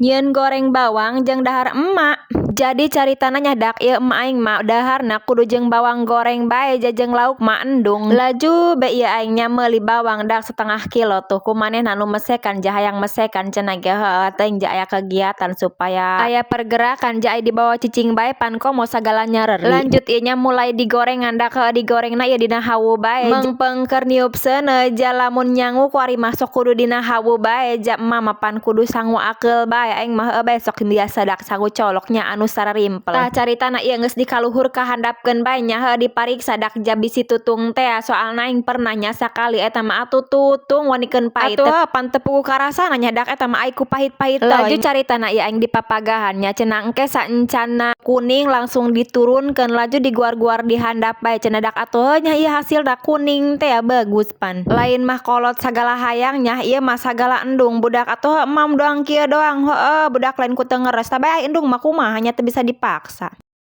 Nyieun goreng bawang jeung dahar emak. Jadi caritana nya dak, ieu emak aing mah daharna kudu jeung bawang goreng bae, jeung lauk mah endung. Laju be ieu aing nya meuli bawang dak setengah kilo tuh ku manehna nu mesekan, ja hayang mesekan cenah ge, heueuh teuing ja aya kegiatan supaya aya pergerakan, ja ai dibawa cicing bae pan komo sagala nyereri. Lanjut ieu nya mulai digorengan dak, heueuh digorengna ieu dina hawu bae, meungpeung keur niup seuneu, ja lamun nyangu kuari mah sok kudu dina hawu bae, ja emak mah pan kudu sangu akeul bae, aing mah heueuh bae sok biasa dak sangu colok nya anu sararimpel. Tah, caritana ieu geus dikaluhur kahandapkeun bae nya, heueuh dipariksa dak ja bisi tutung teh, soalna aing pernah nya sakali eta mah atuh tutung wanikeun pait. Atuh pan teu puguh karasana nya dak eta mah ai ku pahit-pahit. Laju caritana ieu aing dipapagahan nya, cenah engke saencana kuning langsung diturunkeun, laju diguar-guar di handap bae cenah dak. Atuh nya ieu hasilna kuning teh bagus pan. Lain mah kolot sagala hayang nya, ieu mah sagala endung budak. Atuh emam doang kieu doang, heueuh budak lain ku teu ngeres, tapi ai endung mah kumaha nya, teu bisa dipaksa.